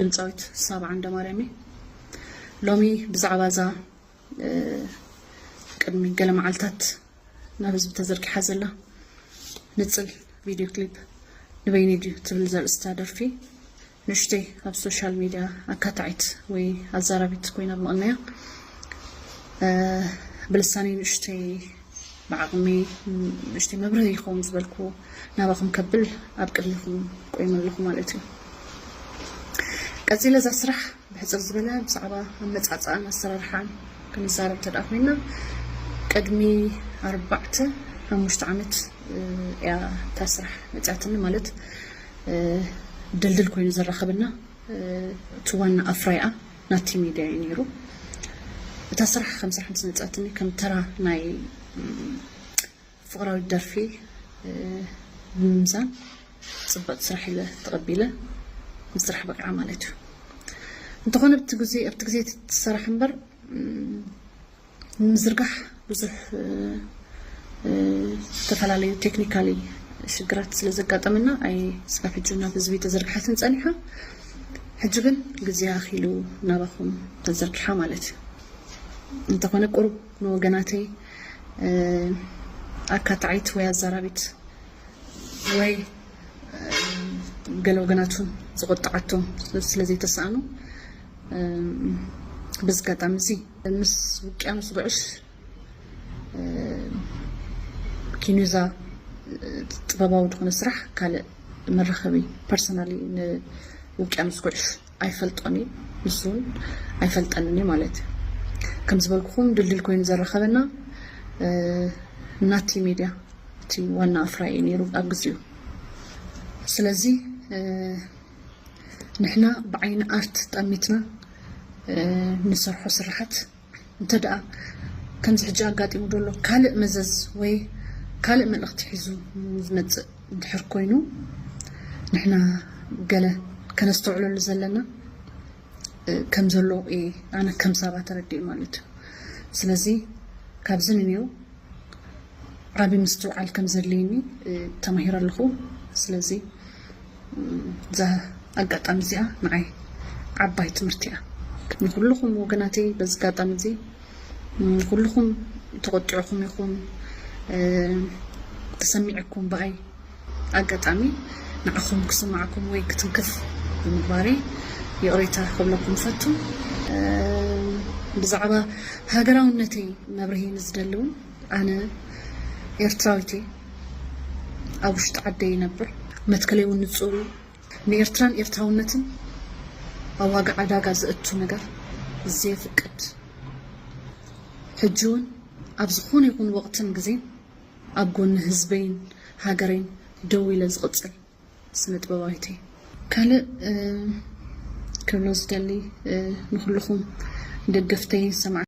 ድምፃዊት ሳባ ዓንደማርያም እየ። ሎሚ ብዛዕባ እዛ ቅድሚ ገለ መዓልታት ናብ ህዝቢ ተዘርጊሓ ዘላ ንፅል ቪድዮ ክሊፕ ንበይነይ ድዩ ትብል ዘርእስታ ደርፊ ንእሽተይ ኣብ ሶሻል ሚድያ ኣካታዒት ወይ ኣዛራቢት ኮይና ብምቕናያ ብልሳነይ ንእሽተይ ብዓቕሚ ንእሽተይ መብርሂ ይኸውን ዝበልኩ ናባኹም ከብል ኣብ ቅድሚኹም ቆይመ ኣለኹ ማለት እዩ። ቀፂለ እዛ ስራሕ ብሕፅር ዝበለ ብዛዕባ ኣመፃፅኣን ኣሰራርሓን ክንዛረብ እንተ ኮይና ቅድሚ ኣርባዕተ ሓሙሽተ ዓመት እያ እታ ስራሕ መፅያትኒ ማለት ድልድል ኮይኑ ዘራኸብና እቲ ዋና ኣፍራይኣ ናቲ ሚድያ እዩ ነይሩ። እታ ስራሕ ከም ስራሕ ምስ መፅኣትኒ ከም ተራ ናይ ፍቕራዊት ደርፊ ብምምዛን ፅብቕቲ ስራሕ ኢለ ተቐቢለ ምስራሕ በቂዓ ማለት እዩ። እንተኾነ ኣብቲ ግዜ ኣብቲ ግዜ እቲ ስራሕ እምበር ንምዝርጋሕ ብዙሕ ዝተፈላለዩ ቴክኒካሊ ሽግራት ስለ ዘጋጠመና ኣይ ስጋብ ሕጂ ናብ ህዝቢ ተዘርግሐትን ፀኒሓ ሕጂ ግን ግዜ ኣኺሉ ናባኹም ተዘርጊሓ ማለት እዩ። እንተኾነ ቁሩብ ንወገናተይ ኣካታዒት ወይ ኣዛራቢት ወይ ገለ ወገናቱ ዝቆጣዓቶም ስለ ዘይተሳእኑ በዚ ኣጋጣሚ እዚ ምስ ውቅያኖስ ጉዕሽ ኪኑዛ ጥበባዊ ዝኾነ ስራሕ ካልእ መራኸቢ ፐርሰናሊ ንውቅያኖስ ጉዕሽ ኣይፈልጦን እዩ፣ ንሱ እውን ኣይፈልጠንን እዩ ማለት እዩ። ከም ዝበልኩኹም ድልድል ኮይኑ ዘራኸበና ናቲ ሚድያ እቲ ዋና ኣፍራይ እዩ ነይሩ ኣብ ግዜኡ። ስለዚ ንሕና ብዓይኒ ኣርት ጠሚትና ንሰርሖ ስራሓት እንተ ደኣ ከምዚ ሕጂ ኣጋጢሙ ዘሎ ካልእ መዘዝ ወይ ካልእ መልእኽቲ ሒዙ ዝመፅእ እንድሕር ኮይኑ ንሕና ገለ ከነስተውዕለሉ ዘለና ከም ዘሎ እየ ኣነ ከም ሳባ ተረዲኡ ማለት እዩ። ስለዚ ካብዚ ንኔው ዓቢ ምስትውዓል ከም ዘድልየኒ ተማሂረ ኣለኹ። ስለዚ እዛ ኣጋጣሚ እዚኣ ንዓይ ዓባይ ትምህርቲ እያ። ንኩልኹም ወገናተይ በዚ ኣጋጣሚ እዚ ንኩልኹም ተቆጢዕኩም ይኹን ተሰሚዕኩም ብኣይ ኣጋጣሚ ንዓኹም ክስማዕኩም ወይ ክትንክፍ ብምግባረይ ይቕሬታ ክብለኩም ፈቱ። ብዛዕባ ሃገራውነተይ መብርሂ ንዝደሊ እውን ኣነ ኤርትራዊት እየ። ኣብ ውሽጢ ዓደይ ይነብር። መትከለይ እውን ንጹር እዩ። ንኤርትራን ኤርትራውነትን ኣብ ዋጋ ዕዳጋ ዘእቱ ነገር ዘየፍቅድ ሕጂ እውን ኣብ ዝኾነ ይኹን ወቕትን ግዜን ኣብ ጎኒ ህዝበይን ሃገረይን ደው ኢለ ዝቕጽል ስነ ጥበባዊት እየ። ካልእ ክብሎ ዝደሊ ንኩልኹም ደገፍተይን ሰማዕተይን